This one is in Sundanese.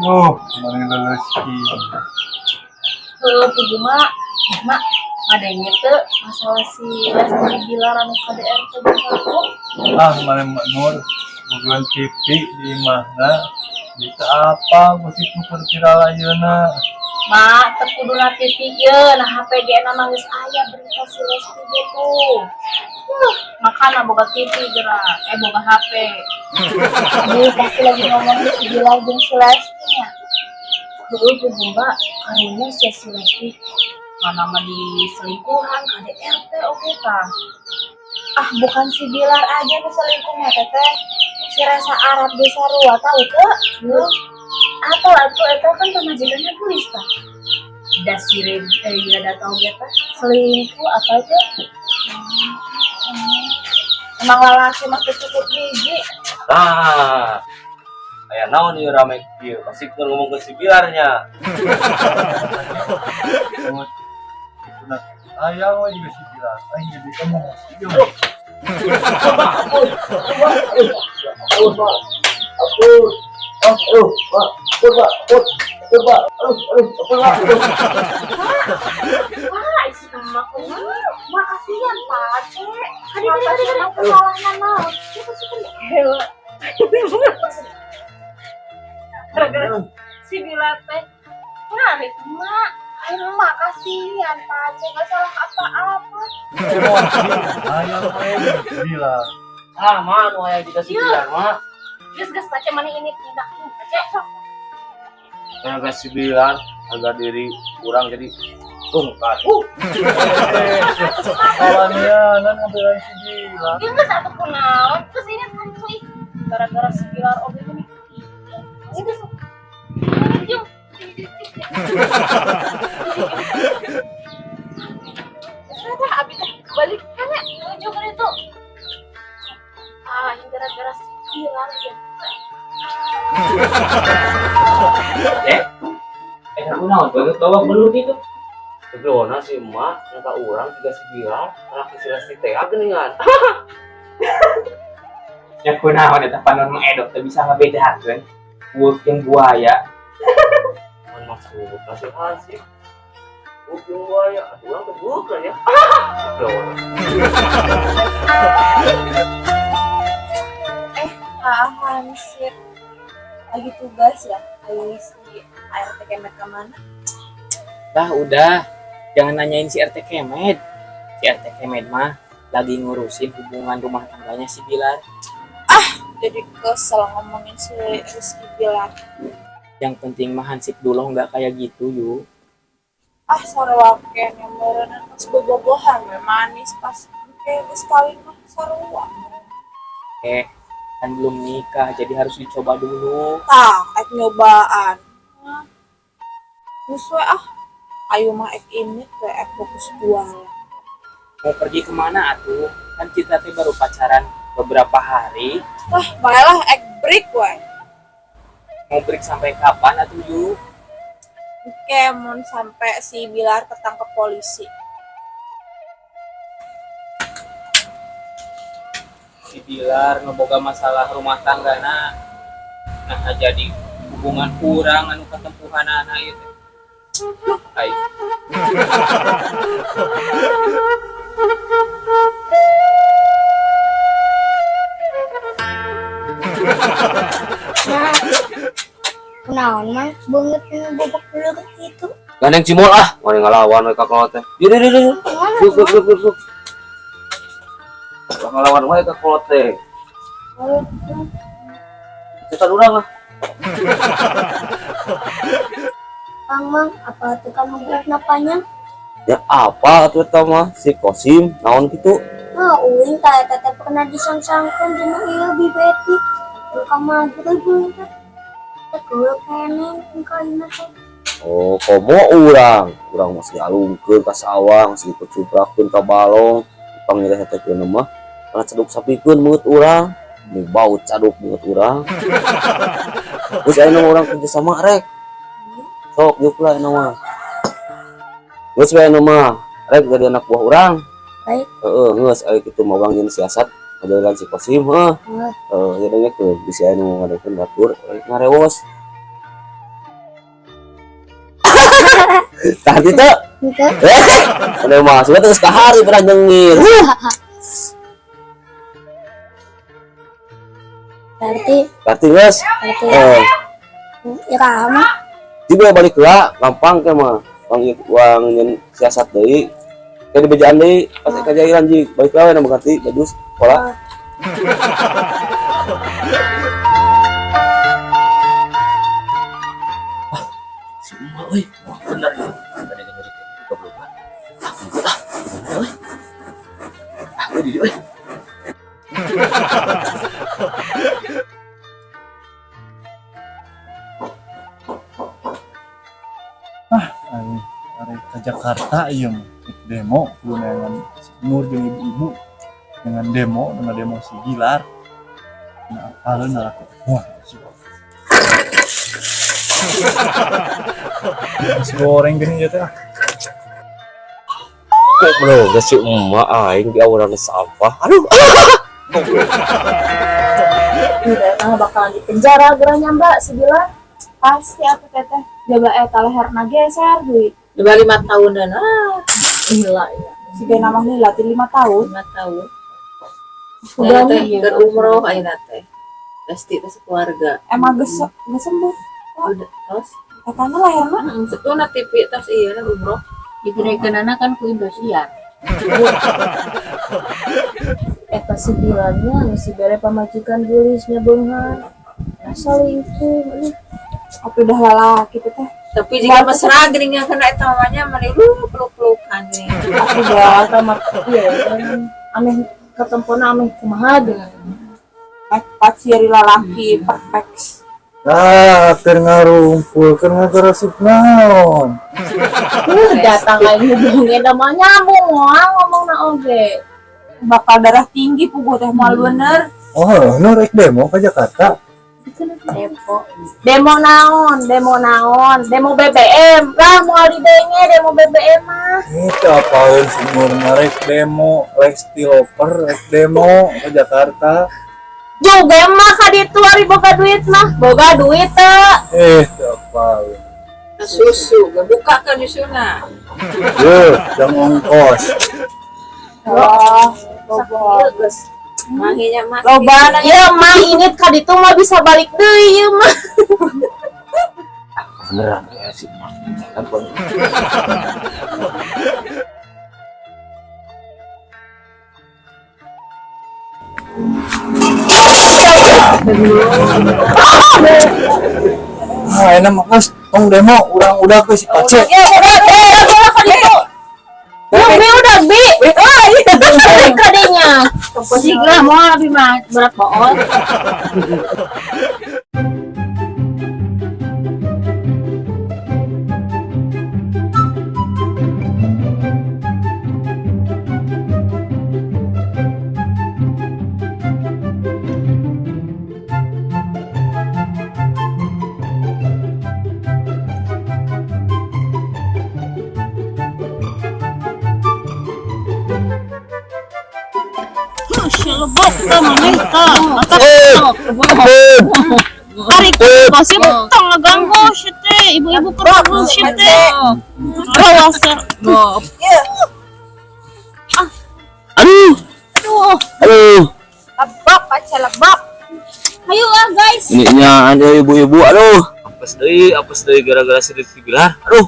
Duh, mana leleuski. Heuh, pugu mak. Mak, ngadenge teu masalah si Lesti Bilar anu KDR teh jeung selingkuh? Ah, mana Mak Nur, bukan TV di imahna. Bisa apa gosip nu keur viral ayeuna? Mak, teu kudu na TV ieu, nah HP ge na mah geus aya berita si Lesti ge tuh. Makana boga TV geura, boga HP. Aduh, pasti lagi ngomongin si Bilar jeung si Lesti nya. Heueuh, pugu mbak, karunya si si Lesti mana mah diselingkuhan KDRT oke tah. Ah, bukan si Bilar aja nu selingkuh mah teteh. Si Reza Arab di Sarua tahu teu? Heuh. Atau atuh eta kan pamajikannya geus tah. Da si iya da tau ge tah. Selingkuh apa itu? Emang lalaki mah teu cukup biji. Nah, aya naon ieu rame kieu? Pasti keur ngomong ke si Bilarnya. Itu nah, hayang we juga si Bilar. Aing jadi emosi. Wah, isi emak kumaha? Mak kasihan Pace. Mata emang kesalahan naon? Heula. Gara-gara si Bilar teh ngarit emak. Ayo emak kasihan Pace, gak salah apa-apa. Emosi, hayang we juga si Bilar. Ah, mah nu aya juga si Bilar mah. Geus geus Pace mana ini tindak Pace sok. Gara-gara si Bilar harga diri kurang jadi tungkat. Kawanianan ngambilan si Bilar. Ieu geus atuh kunaon? Terus ini kan cuy. Gara-gara si Bilar oge gini. Ini geus. Jung. Sudah abi teh balik kan ya menuju ke itu. Ah, ini gara-gara si Bilar ya. Aku naon banget bawa belur gitu. Geulona si emak nyata urang juga si Bilar, anak si Lesti teh geuningan. Ya kunaon eta panon mah edok teu bisa ngabedakeun buuk jeung buaya. Mun maksud nasihat sih. Buuk jeung buaya, atuh urang teh buuk kan ya. Geulona. Hansip lagi tugas ya, ayo si ART Kemet ke mana? Dah udah, jangan nanyain si RT Kemed. Si RT Kemed mah lagi ngurusin hubungan rumah tangganya si Bilar. Jadi kesel ngomongin si Rizky Bilar. Yang penting mah Hansip dulu nggak kayak gitu yuk. Ah, sarua keneh meureunna pas bobogohan we manis pas engke geus kawin mah sarua. Kan belum nikah jadi harus dicoba dulu. Tah, ek nyobaan. Hah? Geus we ah. Ayo mah ek ini we ek fokus jualan. Mau pergi kemana atuh? Kan kita teh baru pacaran beberapa hari. Wah, baiklah ek break we. Mau break sampai kapan atuh yuk? Engke mun sampai si Bilar ketangkep polisi. Si Bilar ngeboga masalah rumah tangga na. Nah, jadi hubungan kurang anu ketempuhanana ieu teh. Ai. Nah, kunaon mah banget bobok beuleuh gitu. Gandeng cimol ah, mari ngalawan we ka kolot teh. Di di di di. Kemana Duk duk duk duk. Lah ngalawan wae ka kolot teh. Cetan urang ah. Mang, mang, apa tuh kamu buat napanya? Ya apa atuh eta mah si Kosim naon kitu? Nah, uing teh eta teh pernah disangsangkeun dina ieu Bi Betty. Ka maghrib teh. Teh keuleuh keneh kaina teh. Oh, komo urang. Urang masih dialungkeun ka sawah, masih dikucubrakeun ka balong. Pangnyereh teh mah kana ceduk sapikeun meungeut urang. Ini bau caduk meungeut urang. Geus ayeuna mah urang kerja sama rek. Sok yuk lah ayeuna mah. Geus we ayeuna mah rek jadi anak buah urang. Baik. Heeh, geus aya kitu mah urang jeung siasat Kajailan si Kosim heuh. Heuh, ya dengekeun bisi aya nu ngadengekeun batur ngarewos. Tah kitu. Henteu. Eh, ada mah sudah terus kahari pernah nyengir. Berarti Berarti geus. berarti Eh, iraha mah juga balik lah, gampang ke mah. Uang uang nyen siasat deui. Kayak di bejaan deui, pas kajailan ji balik lah we na ganti baju sekolah. Si emak euy, wah bener ya. Tadi nyeri goblok. Ah, ikut ah. Gimana euy? Ah, euy di euy. Aing arek ke Jakarta ieu mah. Rek demo kudu neangan si Nur jeung ibu-ibu dengan demo si Gilar. Nah, apaleun lalaki. Wah, si nasi goreng gini ya teh ah. Goblok, geus si emak aing di awaran sampah. Aduh. Udah mah bakalan di penjara gerahnya Mbak si Gilar. Pasti atuh teteh jaga eta leherna geser deui. Coba 5 tahunan ah, Gila ya. Siga nama lila ti 5 tahun. 5 tahun. Udah Udah teh nih. keur umroh ayeuna teh. Pasti teh sekeluarga. Emang geus geus sembuh. Udah tos. Etana leherna Heeh, setuna TV tos ieu na umroh. Digerekeunana kan ku Indosiar. Eta si Gilarnya nu si bere pamajikan geulisnya beunghar. Nah selingkuh. Aduh. atuh udah lalaki teh. Tapi jika mesra geuning kena eta mamanya mani lu peluk-pelukan geuning. Aku dah sama iya kan aneh ketempona aneh kumaha geuning. Pat siari lalaki perfect. Ah, keur ngarumpul, keur ngagarosip naon. Datang aing hubungin mah nyambung moal ngomongna oge. Bakal darah tinggi puguh teh moal bener. Oh, Nur rek demo ke Jakarta. Demo. Demo naon? Demo naon? Demo BBM. Lah moal didenge demo BBM mah. Itu apaun si Nur mah rek demo, Lesti Lover rek demo ke Jakarta. Juga mah ka ditu ari boga duit mah. Boga duit teu. Eh, itu apaun. Susu, buka kan susuna. Yuh, jang ongkos. Wah, loba. Geus. Manginya mah. Loba na Ieu mah inget ka ditu mah bisa balik deui ieu mah. Beneran ya si emak. Kan Ah, enak mah geus tong demo, urang udah ke si Pace. Ya udah, udah ka ditu. Yuk, bi udah bi. Wah, balik ka dinya. Sih lah moal abi mah berat bool. Tarik pasti tong ngeganggu shit teh ibu-ibu kerja shit teh. Awas. Aduh. Aduh. Aduh. Lebak pace lebak. Ayo ah guys. Ini nya ada ibu-ibu aduh. Apes deui gara-gara si Rizky Bilar. Aduh.